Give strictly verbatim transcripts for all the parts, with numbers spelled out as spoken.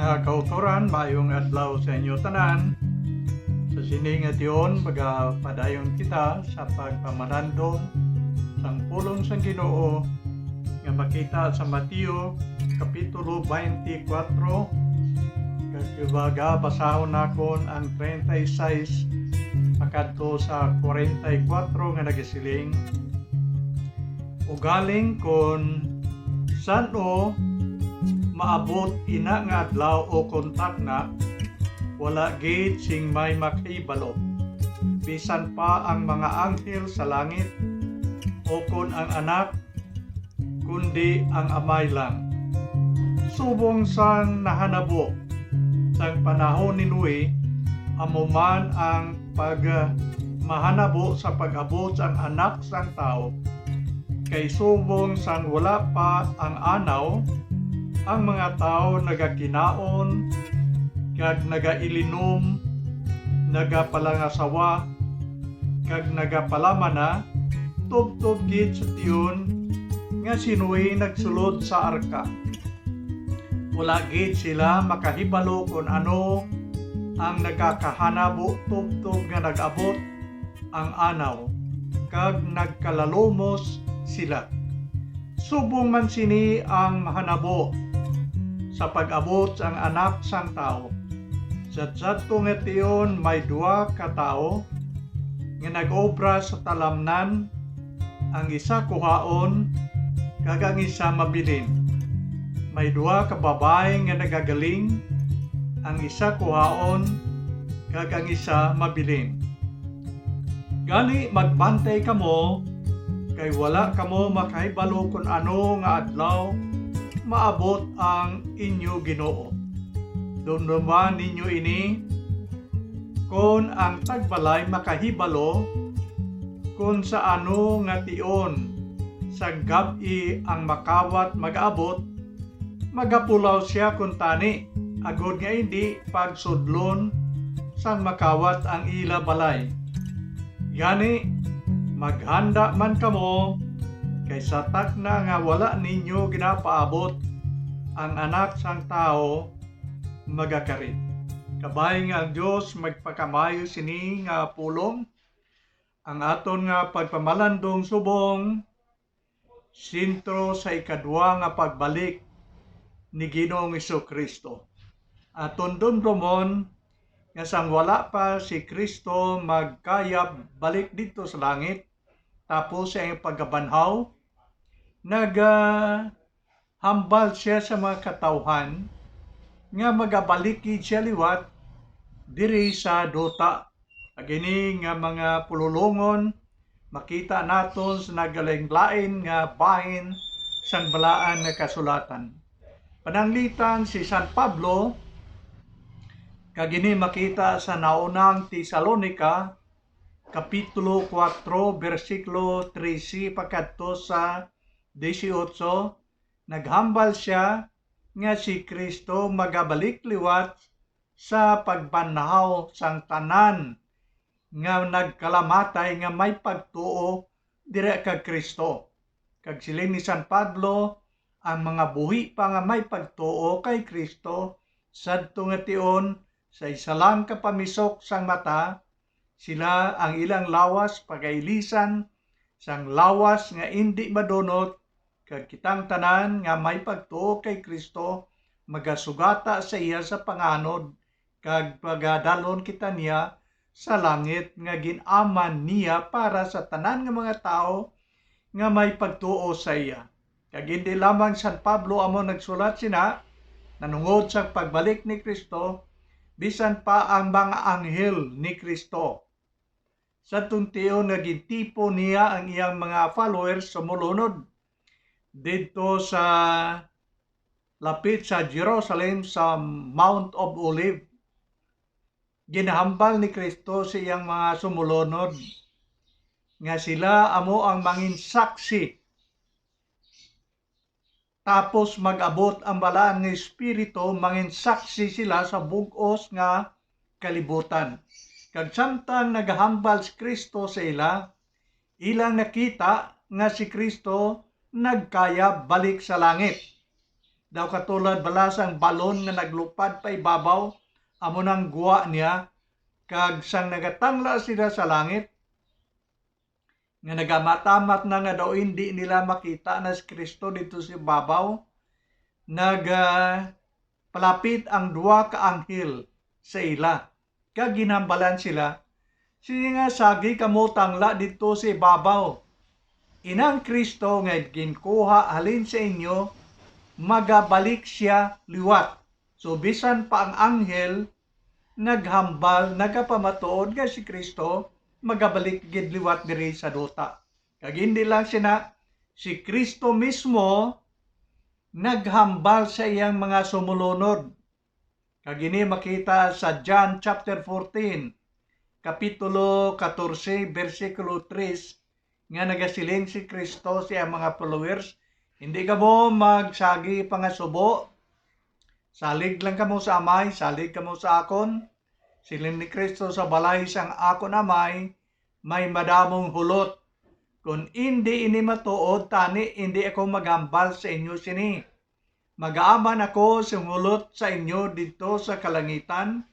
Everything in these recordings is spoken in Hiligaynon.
Mga kautoran, maayong adlaw sa inyo tanan. Sa sini nga tion, magapadayon kita sa pagpamalandong sang pulong sang Ginoo nga makita sa Mateo Kapitulo twenty-four, kag basahon nakon ang treinta y seis pakadto sa kwarenta y kuwatro, nga nagasiling, "Ugaling kon san-o maabot ina nga adlaw o kon takna, wala gid sing may makahibalo, bisan pa ang mga anghel sa langit, o kon ang Anak, kundi ang Amay lang." Subong sang nahanabo sang panahon ni Noe, amo man ang pag-, mahanabo sa pag-abot sang Anak sang Tawo. Kay subong sang wala pa ang anaw, ang mga tawo nagakinaon kag nagailinom, nagapalangasawa, kag nagapalamana, tubtob gid sa tion nga si Noe nagsulod sa arka. Wala gid sila makahibalo kon ano ang nagakahanabo tubtob nga nag-abot ang anaw, kag nagkalalumos sila. Subong man sini ang mahanabo sa pag-abot sang Anak sang Tawo. Sa sadto nga tion may duha ka tawo nga nag-obra sa talamnan, ang isa kuhaon, kag ang isa mabilin. May duha ka babayi nga nagagaling, ang isa kuhaon, kag ang isa mabilin. Gani, magbantay kamo, kay wala kamo makahibalo kon ano nga adlaw maabot ang inyo Ginoo. Dumduma ninyo ini, kon ang tagbalay makahibalo kon sa ano nga tion sa gab-i ang makawat mag-abot, magapulaw sia kuntani, agod nga indi pagsudlon sang makawat ang ila balay. Gani, maghanda man kamo, kay sa takna nga wala ninyo ginapaabot, ang Anak sang Tawo magakari. Kabay nga ang Dios magpakamaayo sini nga pulong. Ang aton nga pagpamalandong subong sentro sa ikadua nga pagbalik ni Ginoong Jesu-Cristo. Aton dumdomon nga sang wala pa si Cristo magkayab balik didto sa langit, tapos sa iyang pagkabanhaw, nagahambal sia sa mga katawuhan nga magabalik gid sia liwat diri sa duta. Kag ini nga mga pululongon makita naton sa nagalainlain nga bahin sang Balaan nga Kasulatan. Pananglitan, si San Pablo, kag ini makita sa naunang Tesalonica, Kapitulo kuwatro, bersikulo trese pakadto sa dieciocho, naghambal sia nga si Cristo magabalik liwat sa pagbanhaw sang tanan nga nagkalamatay nga may pagtuo dira kag Cristo. Kag siling ni San Pablo, ang mga buhi pa nga may pagtuo kay Cristo, sadto nga tion, sa isa lang ka pamisok sang mata, sila ang ilang lawas pagailisan sang lawas nga indi madunot, kag kitang tanan nga may pagtuo kay Cristo magasugata sa iya sa panganod, kag pagadalhon kita niya sa langit nga gin-aman niya para sa tanan nga mga tawo nga may pagtuo sa iya. Kag indi lamang San Pablo amo nagsulat sina, nanungod sa pagbalik ni Cristo, bisan pa ang mga anghel ni Cristo. Sa tion nga gintipon niya ang iyang mga followers, sumulunod didto sa lapit sa Jerusalem, sa Mount of Olive, ginahambal ni Cristo sa iyang mga sumulunod nga sila amo ang mangin saksi. Tapos mag-abot ang Balaan nga Espiritu, mangin saksi sila sa bug-os nga kalibutan. Kag samtang nagahambal si Cristo sa ila, ilang nakita nga si Cristo nagkayab balik sa langit. daw katulad bala sang balon nga naglupad pa ibabaw, amo nang gwa niya, kag sang nagatangla sila sa langit, nga nagamamat-amat na nga daw indi nila makita na si Cristo didto sa ibabaw, nag, ah, palapit ang duha ka anghel sa ila, kag ginhambalan sila, "Sige nga, sagi kamo tangla didto sa ibabaw. Inang Cristo nga ginkuha halin sa inyo, magabalik sia liwat." So, bisan pa ang anghel naghambal, nagapamatuod nga si Cristo magabalik gid liwat diri sa duta. Kag hindi lang sina, si Cristo mismo naghambal sa iyang mga sumulunod. Kag ini makita sa John chapter fourteen, kapitulo katorse, bersikulo tres, nga nagasiling si Cristo sa iyang mga followers, "Hindi kamo magsagi pangasubo. Salig lang kamo sa Amay, salig kamo sa akon." Siling ni Cristo, "Sa balay sang akon Amay may madamong hulot. Kon indi ini matuod, tani indi ako maghambal sa inyo sini. Magaaman ako sing hulot sa inyo didto sa kalangitan,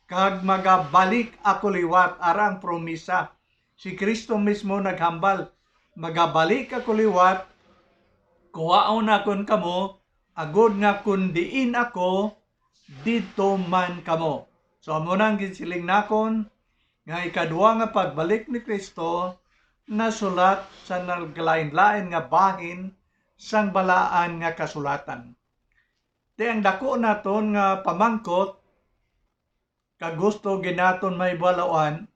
kag magabalik ako liwat." Ara ang promisa. Si Cristo mismo naghambal, "Magabalik ako liwat, kuhaon nakon kamo, agod nga kon diin ako, didto man kamo." So, amo nang ginsiling nakon nga ikadua nga pagbalik ni Cristo nasulat sa naglain-lain nga bahin sang Balaan nga Kasulatan. Ti ang dako naton nga pamangkot, kag gusto gid naton mahibaluan,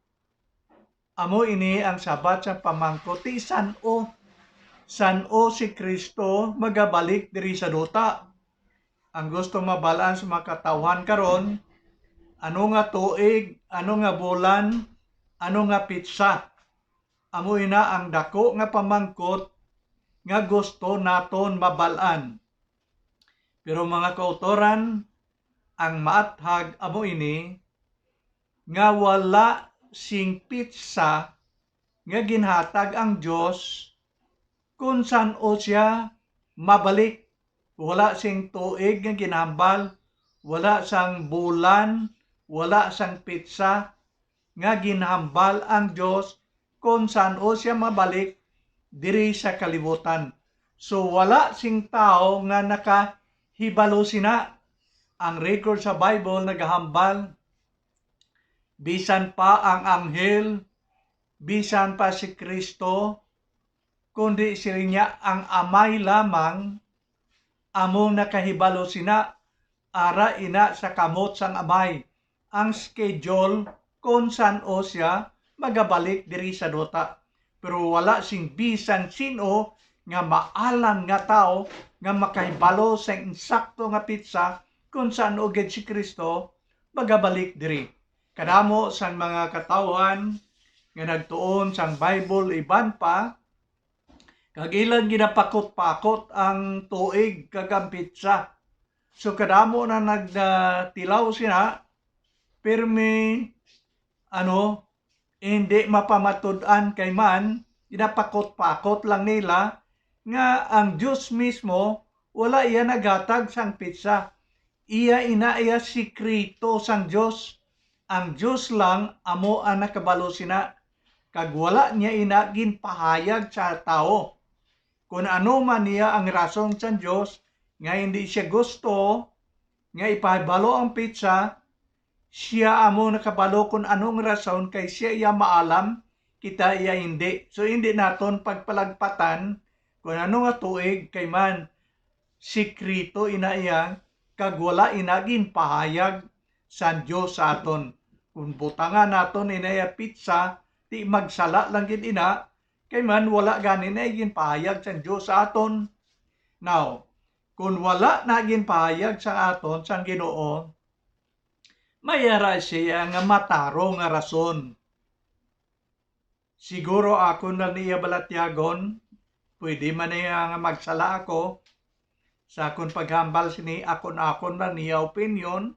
amo ini ang sabat sa pamangkot, ti san-o, san-o si Cristo magabalik diri sa duta. Ang gusto mabal-an sa mga katawhan karon, ano nga tuig, ano nga bulan, ano nga pitsa. Amo ina ang dako nga pamangkot nga gusto naton mabal-an. Pero, mga kautoran, ang maathag amo ini nga wala sing pitsa nga ginhatag ang Dios kon san-o sia mabalik. Wala sing tuig nga ginhambal, wala sang bulan, wala sang pitsa nga ginhambal ang Dios kon san-o sia mabalik diri sa kalibutan. So, wala sing tawo nga nakahibalo sina. Ang record sa Bible nagahambal, bisan pa ang anghel, bisan pa si Cristo, kundi siling niya, ang Amay lamang among nakahibalo sina, ara ina sa kamot sang Amay ang schedule kon san-o sia magabalik diri sa duta. Pero wala sing bisan sin-o nga maalam nga tawo nga makahibalo sa insakto nga pitsa kon san-o gid si Cristo magabalik diri. Kadamo sang mga katawhan nga nagtuon sang Bible iban pa, kag ilang ginapakot-pakot ang tuig kag ang pitsa. So, kadamo na nagtilaw sina, pirmi, ano, hindi mapamatud-an kay man, ginapakot-pakot lang nila nga ang Dios mismo wala iya naghatag sang pitsa. Iya ina iya sikreto sang Dios. Ang Dios lang amo ang nakabalo sina, kag wala niya ina ginpahayag sa tawo. Kon ano man niya ang rason sang Dios nga hindi siya gusto nga ipahibalo ang pitsa, sia amo nakabalo kon ano nga rason, kay sia iya maalam, kita iya hindi. So, hindi naton pagpalagpatan kon ano nga tuig, kay man sikreto ina iya, kag wala ina ginpahayag sang Dios sa aton. Kon butangan naton ina iya pitsa, ti magsala lang gid ina, kay man wala gani na ginpahayag sang Dios sa aton. Now, kon wala na ginpahayag sa aton sang Ginoo, may ara siya nga matarong nga rason. Siguro akon lang niya balatyagon, pwede man niya nga magsala ako sa akon paghambal sini, akon-akon lang niya opinyon.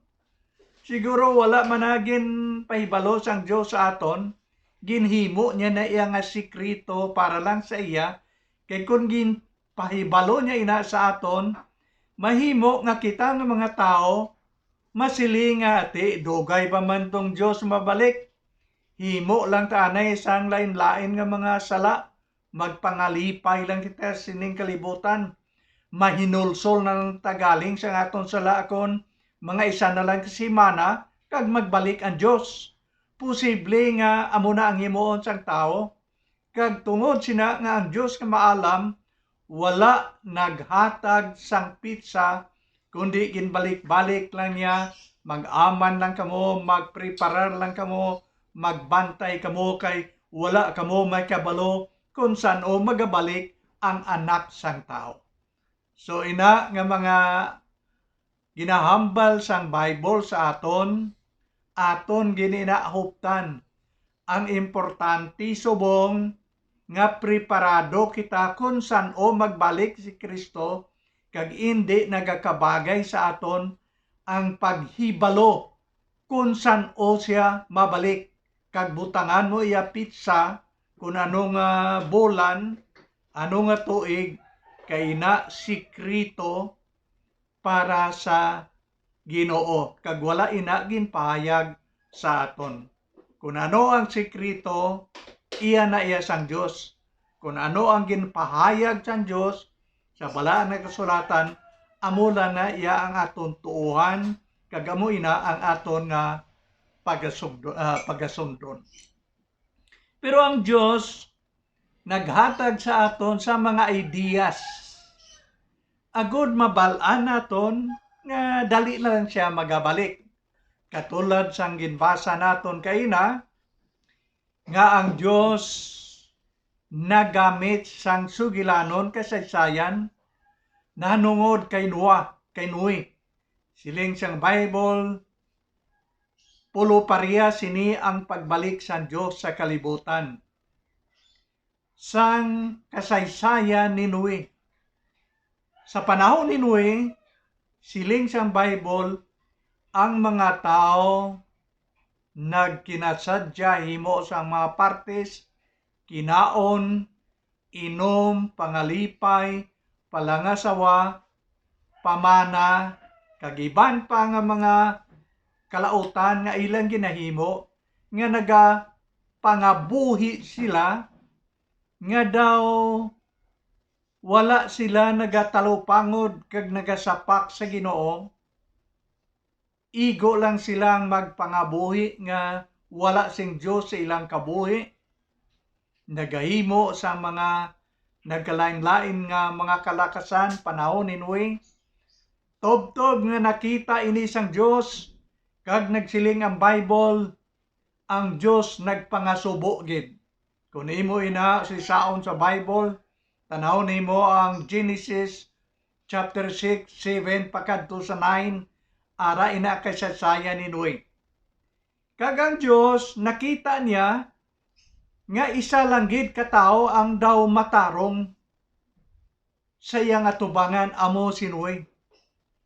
Siguro wala man na ginpahibalo sang Dios sa aton, ginhimo niya na iya nga sikreto para lang sa iya, kay kon ginpahibalo niya ina sa aton, Mahimo nga kita nga mga tawo masiling nga, "Ti, dugay pa man tong Dios mabalik. Himo lang ta anay sang lain-lain nga mga sala, magpangalipay lang kita sining kalibutan. Mahinulsol na lang ta galing sang aton sala kon mga isa na lang ka semana kag magbalik ang Dios." Posible nga amo na ang himuon sang tawo. Kag tungod sina nga ang Dios nga maalam, wala naghatag sang petsa, kundi ginbalik-balik lang niya, "Mag-aman lang kamo, magpreparar lang kamo, magbantay kamo, kay wala kamo makabalo kon san-o magabalik ang Anak sang Tawo." So, ina nga mga ginahambal sang Bible sa aton, aton gini ina huptan. Ang importante subong nga preparado kita kon san-o magbalik si Cristo, kag indi nagakabagay sa aton ang paghibalo kon san-o sia mabalik, kag butangan mo iya petsa kon ano nga bulan, ano nga tuig, kay ina sikreto para sa Ginoo, kag wala ina ginpahayag sa aton. Kon ano ang sikreto, iya na iya sang Dios. Kon ano ang ginpahayag sang Dios sa Balaan nga Kasulatan, amo lang na iya ang aton tuohan, kag amo ina ang aton nga pagasugdo-, ah, pagasundon. Pero ang Dios naghatag sa aton sa mga ideas, agud mabal-an naton nga dali na lang sia magabalik. Katulad sang ginbasa naton kaina, nga ang Dios nagamit sang sugilanon kasaysayan nahanungod kay Noah, kay Noe. Siling sang Bible, pulo pareha sini ang pagbalik sang Dios sa kalibutan. Sang kasaysayan ni Noe. Sa panahon ni Noe, siling sang Bible, ang mga tawo nagkinasadya himo sang mga partes, kinaon, inom, pangalipay, palangasawa, pamana, kag iban pa nga mga kalautan nga ilang ginahimo, nga nagapangabuhi sila, nga daw wala sila nagatalupangod kag nagasapak sa Ginoo. Igo lang sila ang magpangabuhi nga wala sing Dios sa ilang kabuhi. Nagahimo sa mga nagkalain-lain nga mga kalakasan panahon ni Noe. Tubtob nga nakita ini sang Dios, kag nagsiling ang Bible, ang Dios nagpangasubo gid. Kon imo ina sisaon sa Bible, tan-aw nimo ang Genesis chapter six, seven, pakadto sa nine, ara ina kasaysayan ni Noe. Kag ang Dios nakita niya nga isa lang gid ka tawo ang daw matarong sa iya nga atubangan, amo si Noe.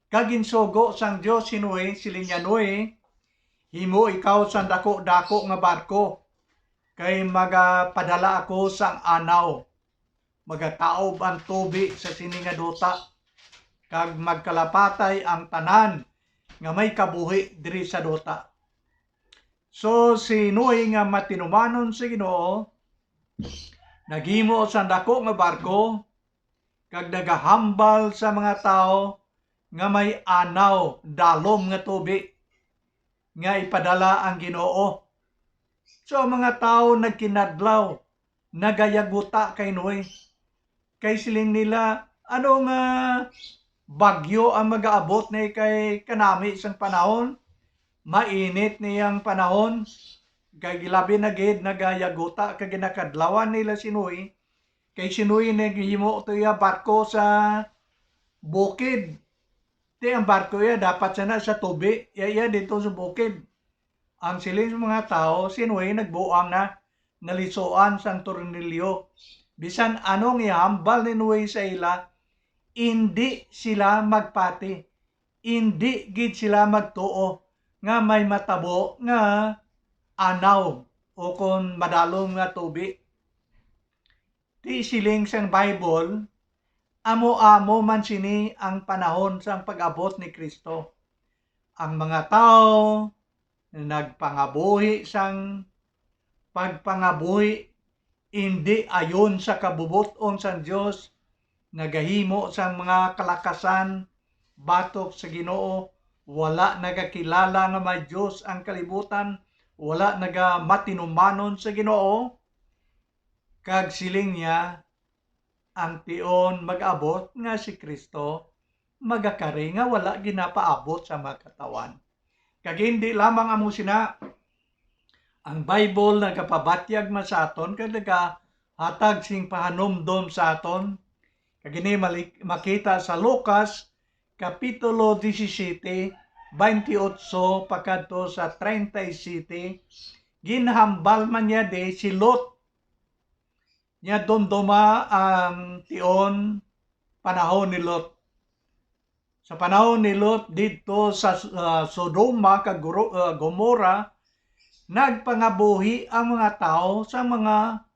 Kag ginsugo sang Dios si Noe, siling niya, "Noe, himo ikaw sang daku-daku nga barko, kay magapadala ako sang anaw. Magataob ang tubi sa sini nga duta, kag magkalapatay ang tanan nga may kabuhi diri sa duta." So, si Noe nga matinumanon sa Ginoo, naghimo sang daku nga barko, kag nagahambal sa mga tawo nga may anaw, dalom nga tubi, nga ipadala ang Ginoo. So, ang mga tawo nagkinadlaw, nagayaguta kay Noe. Kay siling nila, "Ano nga bagyo ang magaabot ni kay kanami sang panahon? Mainit ni ang panahon." Kay gilabi na gid nagayaguta kag ginakadlawan nila si Noe. Kay si Noe naghimo to iya barko sa bukid. Ti ang barko iya dapat sana sa tubi, iya, iya dito sa bukid. Ang siling sa mga tawo, si Noe nagbuang na, nalisuan sang tornilyo. Bisan anong ihambal ni Noe sa ila, indi sila magpati, indi gid sila magtuo nga may matabo nga anaw o kon madalom nga tubi. Ti siling sang Bible, amo-amo man sini ang panahon sang pag-abot ni Cristo. Ang mga tawo nagpangabuhi sang pagpangabuhi indi ayon sa kabubot-on sang Dios, nagahimo sang mga kalakasan batok sa Ginoo, wala nagakilala nga may Dios ang kalibutan, wala nagamatinumanon sa Ginoo, kag siling niya, ang tion mag-abot nga si Cristo magakari nga wala ginapaabot sa mga katawhan. Kag hindi lamang amo sina, ang Bible nagapabatyag man sa aton kag nagahatag sing pahanumdom sa aton. Kag ini malik-, makita sa Lucas Kapitulo disisete, twenty-eight pakadto sa treinta y siete, ginhambal man niya di si Lot. Nya dumduma ang tion panahon ni Lot. Sa panahon ni Lot didto sa, ah, Sodoma kag Goro-, ah, Gomora, nagpangabuhi ang mga tawo sa mga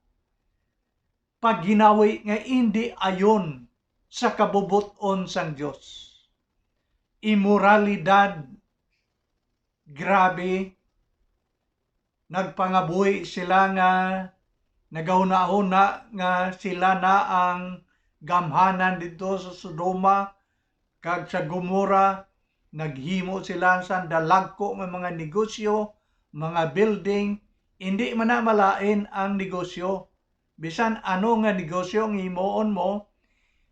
pagginawi nga indi ayon sa kabubot-on sang Dios. Imoralidad, grabe, nagpangabuhi sila nga nagahunahuna nga sila na ang gamhanan didto sa Sodoma kag sa Gomora. Naghimo sila sang dalagko nga mga negosyo, mga building, indi man na malain ang negosyo. Bisan ano nga negosyo ang himuon mo,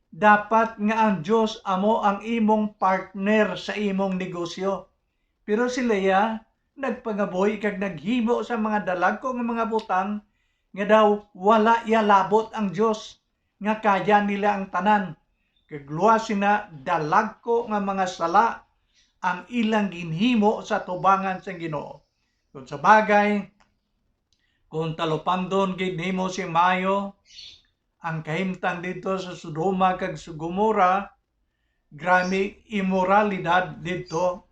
dapat nga ang Dios amo ang imong partner sa imong negosyo. Pero si Leah nagpangabuhi kag naghimo sa mga dalagko nga mga butang nga daw wala iya labot ang Dios, nga kaya nila ang tanan. Kag luwas sina dalagko nga mga sala ang ilang ginhimo sa tubangan sang Ginoo. Kung sa bagay, kung talupangdon gid nimo sing maayo ang kahimtang didto sa Sodoma kag sa Gomora, grabe imoralidad didto.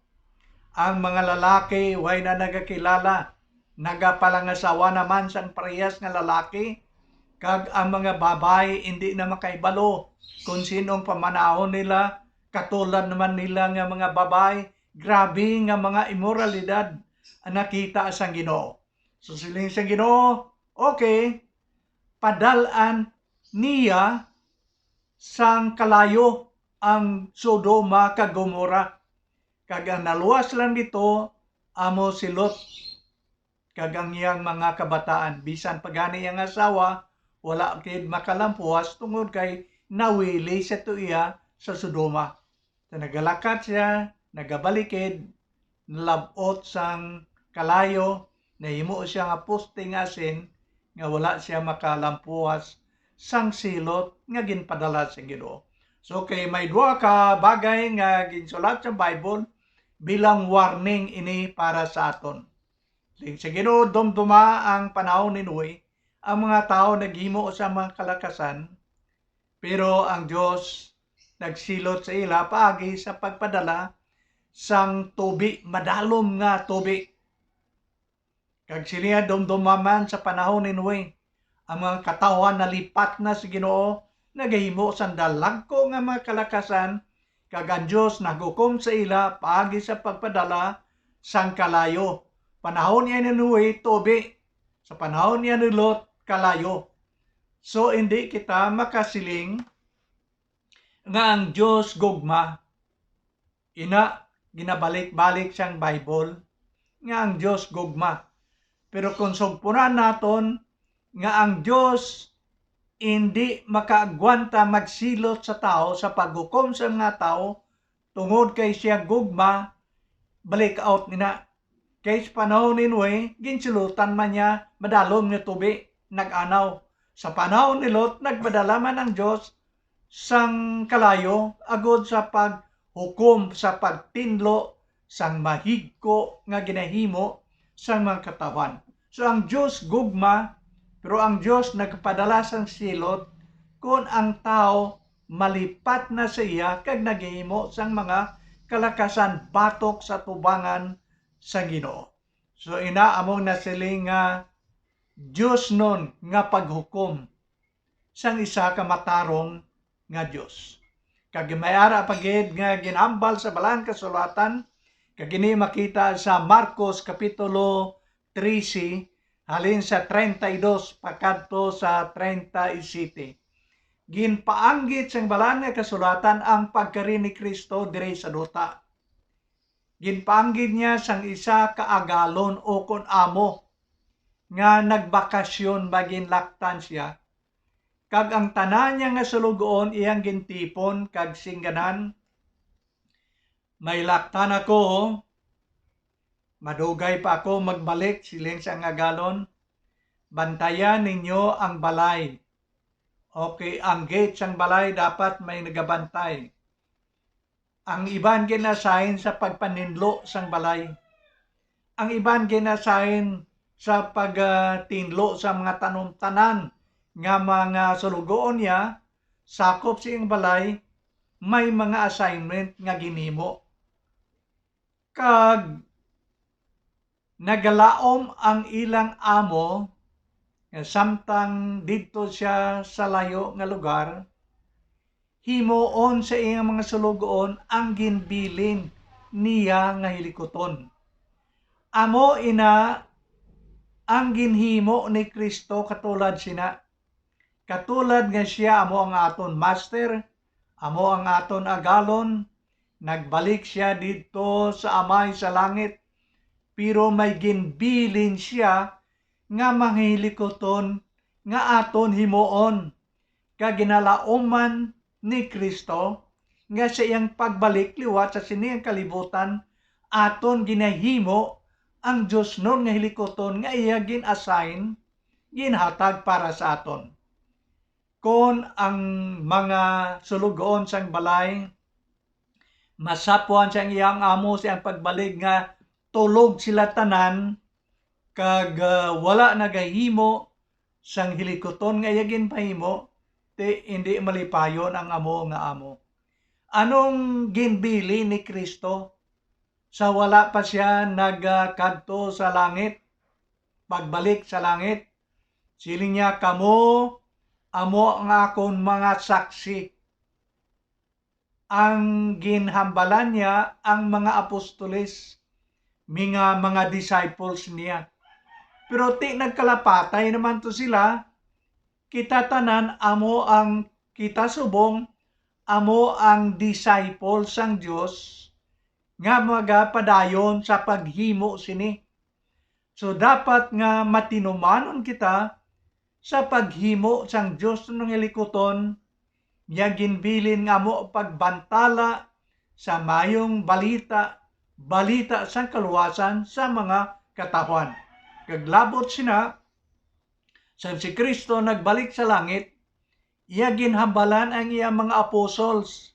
Ang mga lalaki way na nagakilala, nagapalangasawa naman sang parehas nga lalaki, kag ang mga babayi indi na makahibalo kon sin-o ang pamanahon nila, katulad naman nila nga mga babayi. Grabe nga mga imoralidad ang nakita sang Ginoo. So, siling sang Ginoo, "Okay, padal-an niya sang kalayo ang Sodoma kag Gomora, kag ang naluwas lang didto amo si Lot kag ang iyang mga kabataan. Bisan pa gani ang asawa, wala gid makalampuas tungod kay nawili sa iya sa Sodoma." So, nagalakat siya, nagabalikid, nalab-ot sang kalayo, nahimo siya nga poste nga asin, nga wala siya makalampuas sang silot nga ginpadala sa Ginoo. So, kay may duha ka bagay nga ginsulat sa Bible bilang warning ini para sa aton. Siling sa Ginoo, dumduma ang panahon ni Noe, ang mga tawo naghimo sa mga kalakasan, pero ang Dios nagsilot sa ila paagi sa pagpadala sang tubi, madalom nga tubi. Kag sini nga dumduma man sa panahon ni Noe, ang mga katawhan nalipat na sa Ginoo, nagahimo sang dalagko nga mga kalakasan, kag ang Dios naghukom sa ila paagi sa pagpadala sang kalayo. Panahon niya ni Noe, tubi. Sa panahon niya ni Lot, kalayo. So, hindi kita makasiling nga ang Dios gugma. Ina, ginabalik-balik sang Bible nga ang Dios gugma. Pero kung sugpunan naton nga ang Dios indi makaagwanta magsilot sa tawo sa paghukom sa mga tawo, tungod kay sia gugma, balik out nina. Kay sa panahon ni Noe, ginsilutan man niya madalom nga tubi, nag-anaw. Sa panahon ni Lot, nagpadala man ang Dios sang kalayo agod sa paghukom, sa pagtinlo sang mahigko nga ginahimo sang mga katawhan. So, ang Dios gugma, pero ang Dios nagpadala sang silot kon ang tawo malipat na sa iya kag naghimo sang mga kalakasan batok sa tubangan sang Ginoo. So, ina among nasiling nga diosnon nga paghukom sang isa ka matarong nga Dios. Kag may ara pa gid nga ginhambal sa Balaan Kasulatan, kag ini makita sa Marcos Kapitulo trese, halin sa treinta y dos pakadto sa treinta y siete. Ginpaanggid sang Balaan nga Kasulatan ang pagkari ni Cristo diri sa duta. Ginpaanggid niya sang isa ka agalon o kon amo nga nagbakasyon, ba, ginlaktan siya, kag ang tanan niya nga sulugoon iyang gintipon kag singganan, "May laktan ako, madugay pa ako magbalik," siling sang agalon. "Bantayan ninyo ang balay." Okay, ang gate sang balay dapat may nagabantay. Ang iban gin-assign sa pagpaninlo sang balay. Ang iban gin-assign sa pagtinlo sa mga tanom-tanan nga mga sulugoon niya, sakop sa iyang balay, may mga assignment nga ginhimo. Kag nagalaom ang ilang amo nga samtang didto siya sa layo nga lugar, himuon sa iyang mga sulugoon ang ginbilin niya nga hilikuton. Amo ina ang ginhimo ni Cristo katulad sina. Katulad nga siya amo ang aton master, amo ang aton agalon, nagbalik siya didto sa Amay sa langit, pero may ginbilin siya nga mga hilikuton nga aton himuon. Kag ginalaoman ni Cristo nga sa iyang pagbalik liwat sa sini ang kalibutan, aton ginahimo ang diosnon nga hilikuton nga iya gin-assign, ginhatag para sa aton. Kon ang mga sulugoon sang balay masapwan sang iyang amo sa iyang pagbalik, nga tulog sila tanan, kag, ah, wala nagahimo sang hilikuton nga iya ginpahimo, ti indi malipayon ang amo nga amo. Anong ginbili ni Cristo sa wala pa siya nagakadto sa langit, pagbalik sa langit? Siling niya, "Kamo amo ang akon mga saksi." Ang ginhambalan niya ang mga apostoles, mga, mga disciples niya. Pero ti nagkalapatay naman to sila, kita tanan amo ang, kita subong amo ang disciple sang Dios nga magapadayon sa paghimo sini. So, dapat nga matinumanon kita sa paghimo sang Dios nga hilikuton, niya ginbilin nga amo pagbantala sa mayong balita, balita sang kaluwasan sa mga katawhan. Kag labot sina, sang si Cristo nagbalik sa langit, iya ginhambalan ang iya mga apostles.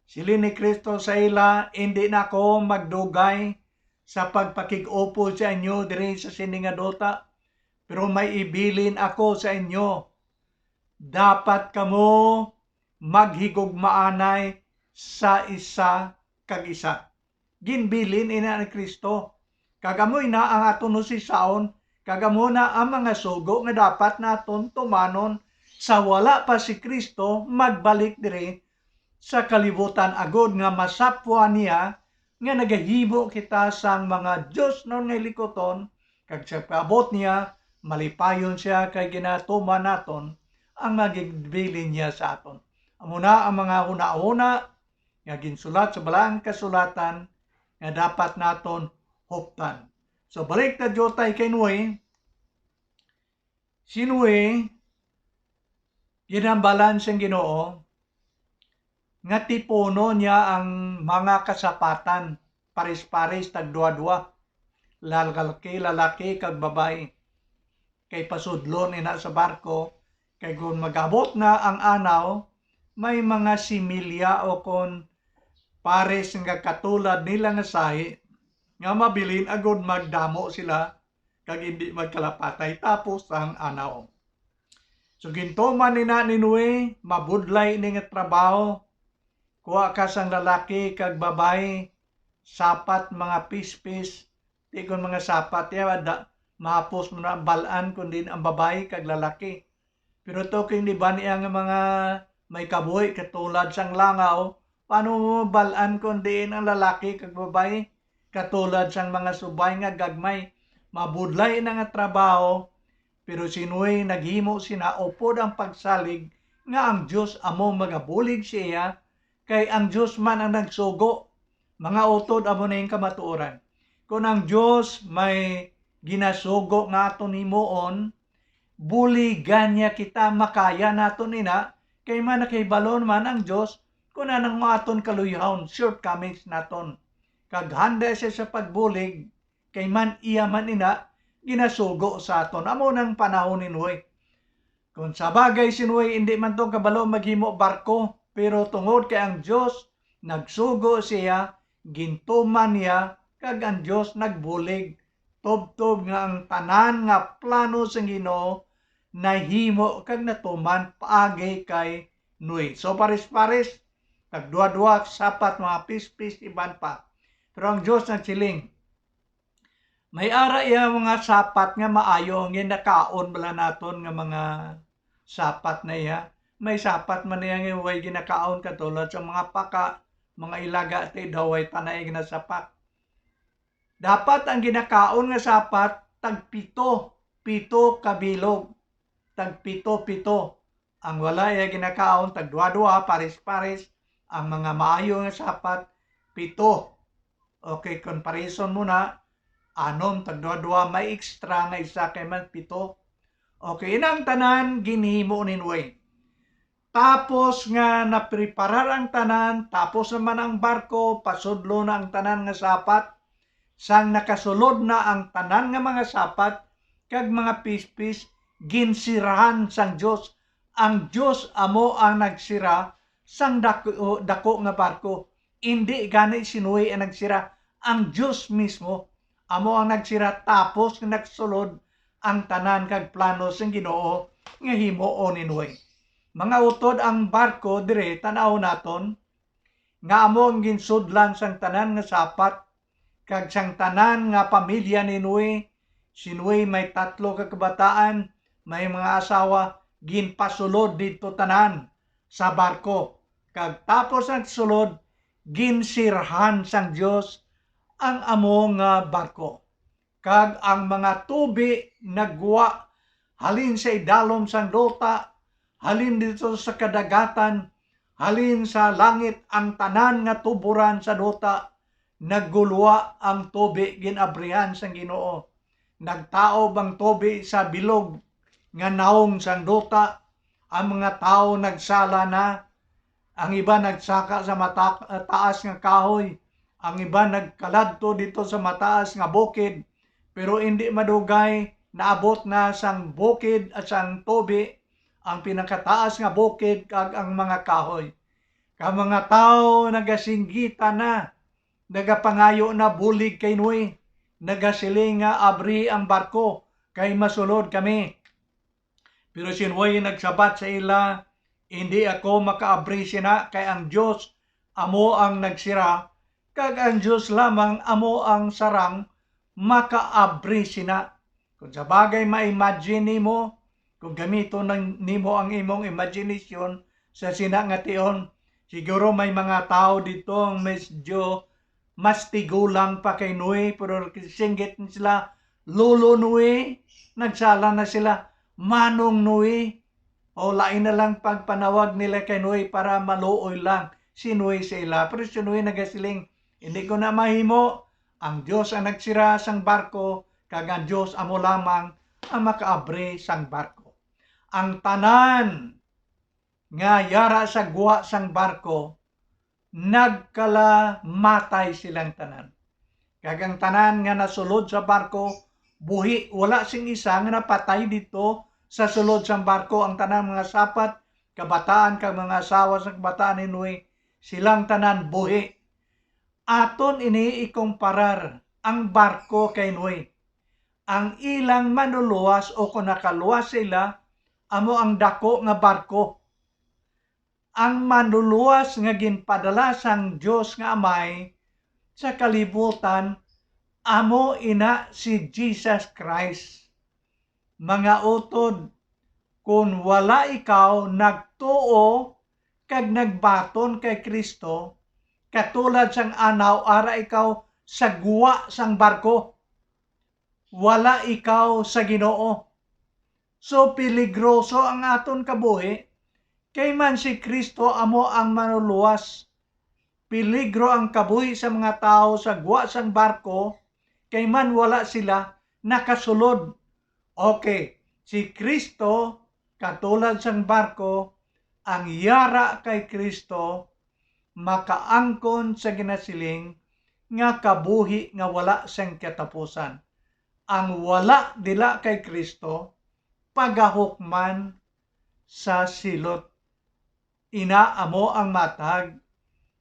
Siling ni Cristo sa ila, "Indi na ako magdugay sa pagpakig-upod sa inyo diri sa sini nga duta, pero may ibilin ako sa inyo. Dapat kamo maghigugmaanay sa isa kag isa." Ginbilin ina ni Cristo. Kag amo ina ang aton usisaon, kag amo na ang mga sugo nga dapat naton tumanon sa wala pa si Cristo magbalik diri sa kalibutan, agod nga masapwan niya nga nagahimo kita sang mga diosnon nga hilikuton, kag sa pag-abot niya, malipayon siya kay ginatuman naton ang mga ginbilin niya sa aton. Amo na ang mga hunahuna nga ginsulat sa Balaan Kasulatan nga dapat naton huptan. So, balik ta, diutay, kay Noe. Si Noe, ginhambalan sang Ginoo nga tipunon niya ang mga kasapatan, pares-pares, tagduha-duha, lalaki, lalaki kag babayi. Kay pasudlon ina sa barko, kay kon mag-abot na ang anaw, may mga similya o kon pares nga katulad nila nga sahi nga mabilin, agod magdamo sila kag indi magkalapatay tapos ang anaw. So, gintuman ina ni Noe, mabudlay ini nga trabaho. Kuha ka sang lalaki kag babayi, sapat mga pispis, ti kon mga sapat, ya, da, mahapos mo na ang bal-an, kundi ang babayi kag lalaki. Pero talking di ba niya nga mga may kabuhi katulad sang langaw, paano mo mabal-an kon diin ang lalaki kag babayi katulad sang mga subay nga gagmay? Mabudlay na nga trabaho, pero si Noe naghimo sina upod ang pagsalig nga ang Dios amo magabulig sa iya, kay ang Dios man ang nagsugo. Mga utod, amo na ing kamatuoran. Kon ang Dios may ginasugo nga aton himuon, buligan niya kita, makaya naton ina, kay man nakahibalo man ang Dios kon anang aton kaluyahon, shortcomings naton. Kag handa siya sa pagbulig, kay man iya man ina ginasugo sa aton. Amo nang panahon ni Noe. Kon sa bagay si Noe indi man to kabalo maghimo barko, pero tungod kay ang Dios nagsugo siya, gintuman niya, kag ang Dios nagbulig, tubtob nga ang tanan nga plano sang Ginoo nahimo kag natuman paagi kay Noe. So, paris-paris, tagduha-duha, sapat, mga pispis, iban pa. Pero ang Dios nagsiling, may ara iya mga sapat nga maayo nga ginakaon bala naton nga mga sapat na iya. May sapat man iya nga way ginakaon katulad sa mga paka, mga ilaga, ti daw way tanay ginasapat. Dapat ang ginakaon nga sapat tagpito, pito ka bilog, tagpito-pito. Ang wala iya ginakaon, tagduha-duha, pares-pares. Ang mga maayo nga sapat, pito. Okay, kon parison mo na, anom, tagduha-duha, may extra nga isa kay man pito. Okay, inang tanan ginhimo ni Noe. Tapos nga napreparar ang tanan, tapos naman ang barko, pasudlo na ang tanan nga sapat. Sang nakasulod na ang tanan nga mga sapat kag mga pispis, ginsirahan sang Dios. Ang Dios amo ang nagsira sang dako, dako nga barko. Indi gani si Noe ang nagsira, ang Dios mismo amo ang nagsira, tapos nga nagsulod ang tanan kag plano sang Ginoo nga himuon ni Noe. Mga utod, ang barko diri tan-aw naton nga amo ang ginsudlan sang tanan nga sapat, kag sang tanan nga pamilya ni Noe. Si Noe may tatlo ka kabataan, may mga asawa, ginpasulod didto tanan sa barko, kag tapos ang sulod, ginsirhan sang Dios ang amo nga barko, kag ang mga tubi nagwa halin sa idalom sang duta, halin didto sa kadagatan, halin sa langit, ang tanan nga tuboran sa duta, naggulwa ang tubi, gin-abrihan sang Ginoo. Nagtaob ang tubi sa bilog nga naong sang duta. Ang mga tawo nagsala na. Ang iban nagsaka sa mata-, taas nga kahoy. Ang iban nagkaladto didto sa mataas nga bukid. Pero indi madugay, naabot na sang bukid at sang tubi ang pinakataas nga bukid kag ang mga kahoy. Kag mga tawo nagasinggita na, nagapangayo na bulig kay Noe, nagasiling nga, "Abri ang barko, kay masulod kami." Pero si Noe nagsabat sa ila, "Indi ako makaabri sina, kay ang Dios amo ang nagsira, kag ang Dios lamang amo ang sarang makaabri sina." Kung sa bagay, ma-imagine nimo, kung gamiton nang, nimo ang imong imagination sa sina nga tion, siguro may mga tawo didto ang medyo mas tigulang pa kay Noe, pero singgit sila, "Lolo Noe," nagsala na sila, "Manong Noe." O lain na lang pagpanawag nila kay Noe para maluoy lang si Noe sa ila. Pero si Noe nagasiling, "Hindi ko na mahimo. Ang Dios ang nagsira sang barko, kag ang Dios amo lamang ang makaabri sang barko." Ang tanan nga yara sa gwa sang barko, nagkalamatay silang tanan. Kag ang tanan nga nasulod sa barko, buhi, wala sing isa nga napatay didto sa sulod sang barko. Ang tanan mga sapat, kabataan kag mga asawa sa kabataan ni Noe, silang tanan buhi. Aton ini ikumparar ang barko kay Noe. Ang ilang manluluwas o kon nakaluwas sila, amo ang dako nga barko. Ang manluluwas nga ginpadala sang Dios nga Amay sa kalibutan, amo ina si Jesus Christ. Mga utod, kon wala ikaw nagtuo kag nagbaton kay Cristo, katulad sang anaw ara ikaw sa gwa sang barko, wala ikaw sa Ginoo. So, peligroso ang aton kabuhi, kay man si Cristo amo ang manuluwas. Peligro ang kabuhi sa mga tawo sa gwa sang barko, kay man wala sila nakasulod. Okay, si Cristo, katulad sang barko, ang yara kay Cristo makaangkon sa ginasiling nga kabuhi nga wala sing katapusan. Ang wala dila kay Cristo pagahukman sa silot. Ina amo ang matag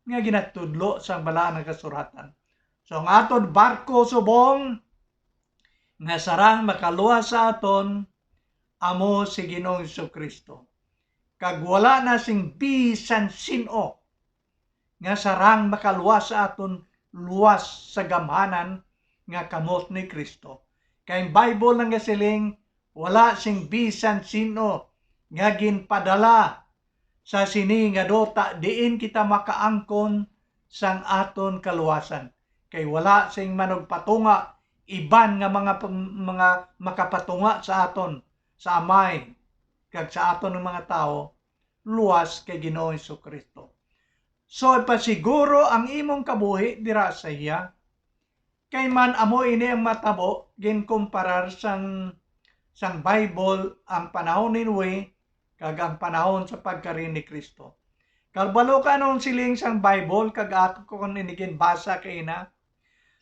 nga ginatudlo sang Balaan nga Kasuratan. So, ang aton barko subong nga sarang makaluwas sa aton amo si Ginoong Jesu-Cristo, kag wala na sing bisan sin-o nga sarang makaluwas sa aton luwas sa gamhanan nga kamot ni Cristo. Kay ang Bible nagasiling, wala sing bisan sin-o nga ginpadala sa sini nga duta diin kita makaangkon sang aton kaluwasan, kay wala sing manugpatunga iban nga mga pang-, mga makapatunga sa aton, sa Amay, kag sa aton nga mga tawo, luwas kay Ginoong Jesu-Cristo. So, ipasiguro ang imong kabuhi dira sa iya, kay man amo ini ang matabo ginkumparar sang, sang Bible ang panahon ni Noe kag ang panahon sa pagkari ni Cristo. Kabalo ka anong siling sang Bible, kag ato ko kon ini ginbasa kaina.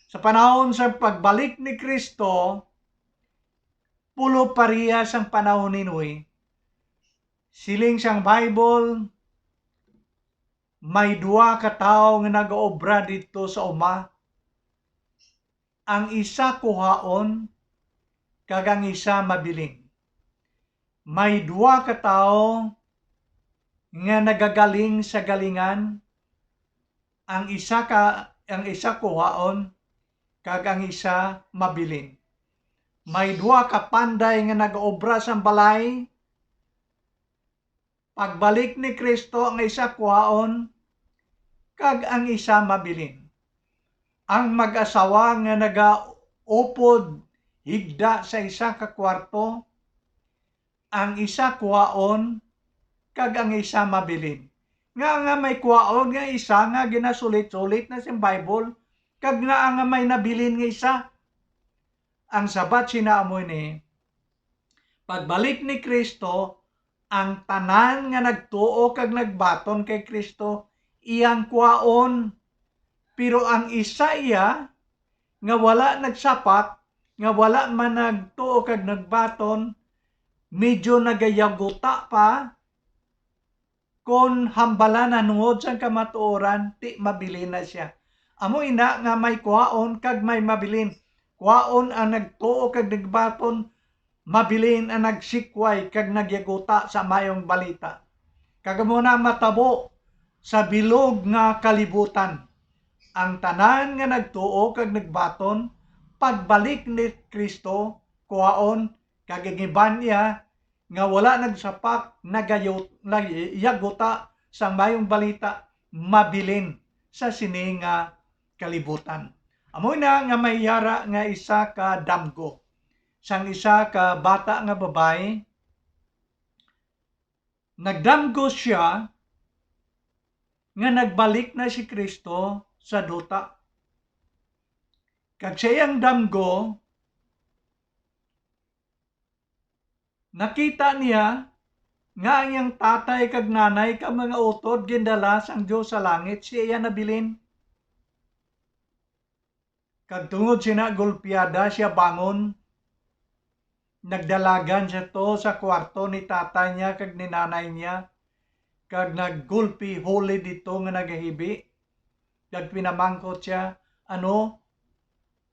Sa panahon sa pagbalik ni Cristo, pulo parehas ang panahon ni Noe. Siling sang Bible, may duha ka tawo nga nagaobra didto sa uma. Ang isa kuhaon, kag ang isa mabilin. May duha ka tawo nga nagagaling sa galingan, ang isa ka, ang isa kuhaon, kag ang isa mabilin. May duha ka panday nga nagaobra sang balay, pagbalik ni Cristo, ang isa kuhaon, kag ang isa mabilin. Ang mag-asawa nga nagaupod higda sa isa ka kwarto, ang isa kuhaon, kag ang isa mabilin. Nga, nga may kuhaon nga isa nga ginasulit-sulit na sing Bible, kag nga, nga may nabilin nga isa. Ang sabat sina amo ini, pagbalik ni Cristo, ang tanan nga nagtuo kag nagbaton kay Cristo, iyang kuhaon. Pero ang isa iya nga wala nagsapak, nga wala man nagtuo kag nagbaton, medyo nagayaguta pa, kon hambala na nungod sang kamatuoran, ti mabilin na sia. Amo ina nga may kuhaon kag may mabilin. Kuhaon ang nagtuo kag nagbaton, mabilin ang nagsikway kag nagyaguta sa mayong balita. Kag amo na matabo sa bilog nga kalibutan. Ang tanan nga nagtuo kag nagbaton, pagbalik ni Cristo, kuhaon, kag ang iban niya nga wala nagsapak, nagayo-, nagyaguta sang mayong balita, mabilin sa sini nga kalibutan. Amo na nga may yara nga isa ka damgo sang isa ka bata nga babayi. Nagdamgo sia nga nagbalik na si Cristo sa duta. Kag sa iyang damgo, nakita niya nga ang iyang tatay kag nanay kag mga utod gindala sang Dios sa langit, sa iya nabilin. Kag tungod sina gulpiada sia bangon, nagdalagan sia to sa kuwarto ni tatay niya kag ni nanay niya, kag naggulpi huli didto nga nagahibi. Kag pinamangkot sia, "Ano?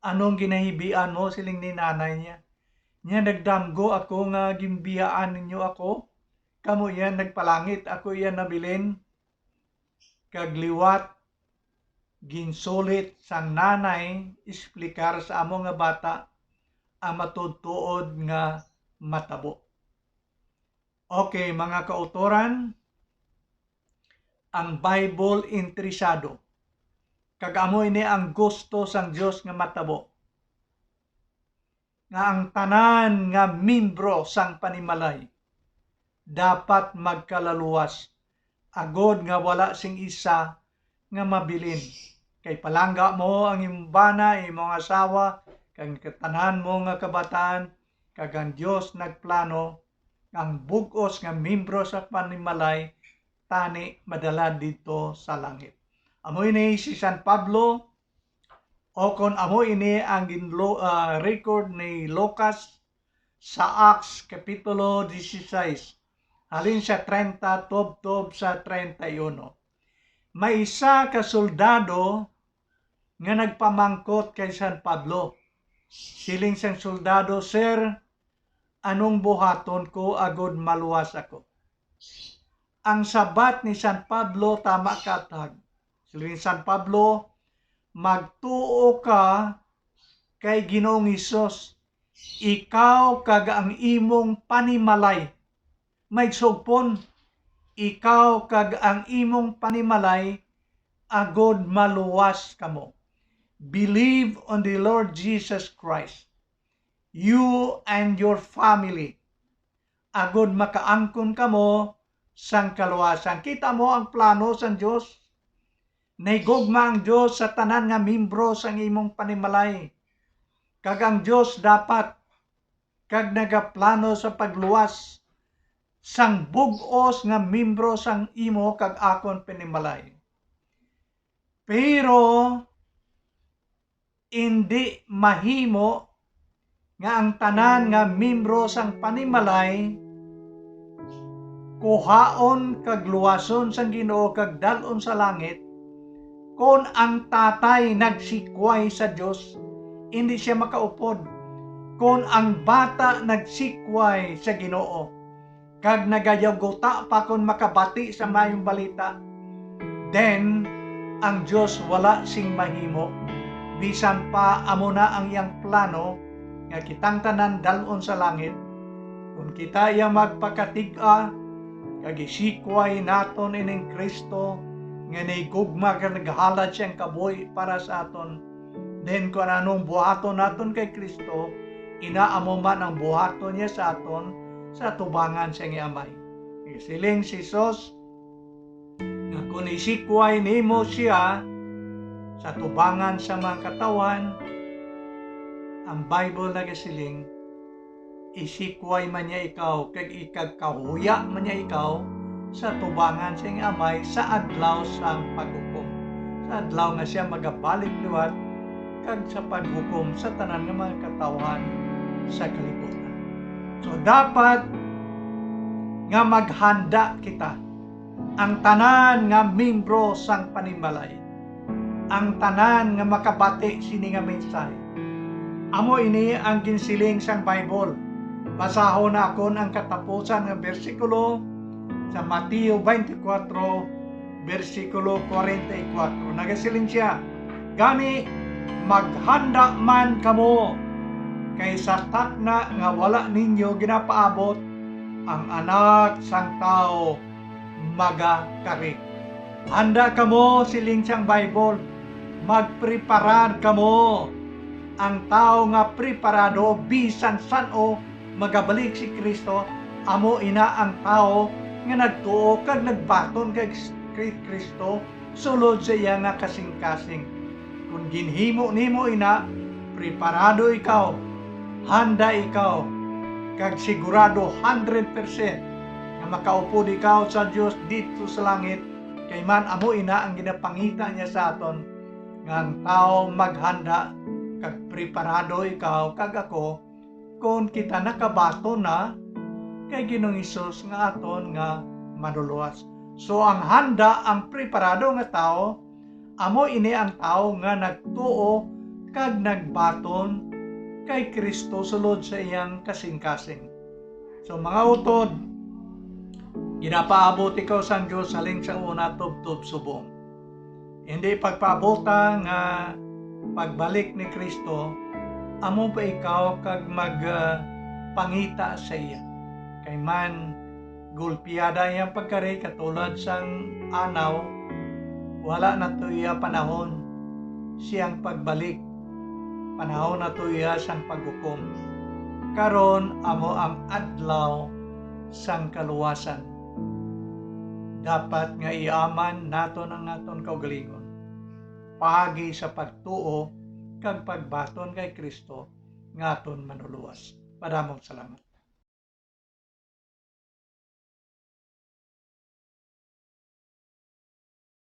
Anong ginahibian mo?" siling ni nanay niya. Niya, "Nagdamgo ako nga ginbiyaan ninyo ako. Kamo iya nagpalangit, ako iya nabilin." Kag liwat ginsulit sang nanay explicar sa amo nga bata ang matuod-tuod nga matabo. Okay, mga kautoran, Ang Bible interesado, kag amo ini ang gusto sang Dios nga matabo, nga ang tanan nga membro sang panimalay dapat magkalaluwas, agod nga wala sing isa nga mabilin. Kay palangga mo ang imong bana, imong asawa, kag ang tanan mo nga kabataan, kag ang Dios nagplano nga ang bug-os nga membro sa panimalay tani madala didto sa langit. Amo ini si San Pablo, o kon amo ini ang ginlo-, ah, record ni Lucas sa Acts Kapitulo dieciséis, halin sa treinta tubtob sa treinta y uno. May isa ka soldado nga nagpamangkot kay San Pablo. Siling sang soldado, "Sir, anong buhaton ko agod maluwas ako?" Ang sabat ni San Pablo tama kathag. Siling ni San Pablo, "Magtuo ka kay Ginoong Hesus, ikaw kag ang imong panimalay." May sugpon, "Ikaw kag ang imong panimalay, agod maluwas kamo." Believe on the Lord Jesus Christ, you and your family, agod makaangkon kamo sang kaluwasan. Kita mo ang plano sang Dios? Nahigugma ang Dios sa tanan nga membro sang imong panimalay. Kag ang Dios dapat kag nagaplano sa pagluwas sang bug-os nga membro sang imo kag akon panimalay. Pero indi mahimo nga ang tanan nga membro sang panimalay kuhaon kag luwason sang Ginoo kag dal-on sa langit, kon ang tatay nagsikway sa Dios, indi sia makaupod. Kon ang bata nagsikway sa Ginoo, kag nagayaguta pa kon makabati sa Maayong Balita, then ang Dios wala sing mahimo, bisan pa amo na ang iyang plano nga kitang tanan dal-on sa langit. Kon kita iya magpakatig-a kag isikway naton ining Cristo nga nahigugma kag naghalad siyang kabuhi para sa aton, then kon anong buhaton naton kay Cristo, ina amo man ang buhaton niya sa aton sa atubangan sa iyang Amay. Nagasiling si Jesus nga kon isikway nimo siya sa atubangan sa mga katawhan, ang Bible nagasiling, isikway man niya ikaw, kag ikagkahuya man niya ikaw sa atubangan sa iyang Amay sa adlaw sang paghukom, sa adlaw nga siya magabalik liwat kag sa paghukom sa tanan nga mga katawhan sa kalibutan. So, dapat nga maghanda kita, ang tanan nga membro sang panimalay, ang tanan nga makabati sini nga mensahe. Amo ini ang ginsiling sang Bible. Basahon nakon ang katapusan nga bersikulo sa Mateo twenty-four, bersikulo forty-four. Nagasiling sia, "Gani, maghanda man kamo, kay sa takna nga wala ninyo ginapaabot, ang Anak sang Tawo magakari." Handa kamo, siling sang Bible. Magpreparar kamo. Ang tawo nga preparado bisan san-o magabalik si Cristo, amo ina ang tawo nga nagtuo kag nagbaton kay Kri-, Cristo sulod sa iya nga kasing-kasing. Kon ginhimo nimo ina, preparado ikaw, handa ikaw, kag sigurado hundred percent nga makaupod ikaw sa Dios didto sa langit, kay man amo ina ang ginapangita niya sa aton, nga ang tawo maghanda kag preparado, ikaw kag ako, kon kita nakabaton na kay Ginoong Hesus nga aton nga Manlulowas. So, ang handa, ang preparado nga tawo, amo ini ang tawo nga nagtuo kag nagbaton kay Cristo sulod sa iyang kasing-kasing. So, mga utod, ginapaabot ikaw sang Dios halin sa una tubtob subong. Hindi pagpaabota nga pagbalik ni Cristo, amo pa ikaw kag mag, ah, pangita sa iya. Kay man, Gulpiada iyang pagkari katulad sang anaw, wala na to iya panahon siyang pagbalik. Panahon na to iya sang paghukom. Karon amo ang adlaw sang kaluwasan. Dapat nga iaman naton ang aton kaugalingon paagi sa pagtuo kag pagbaton kay Kristo nga aton Manlulowas. Madamong salamat.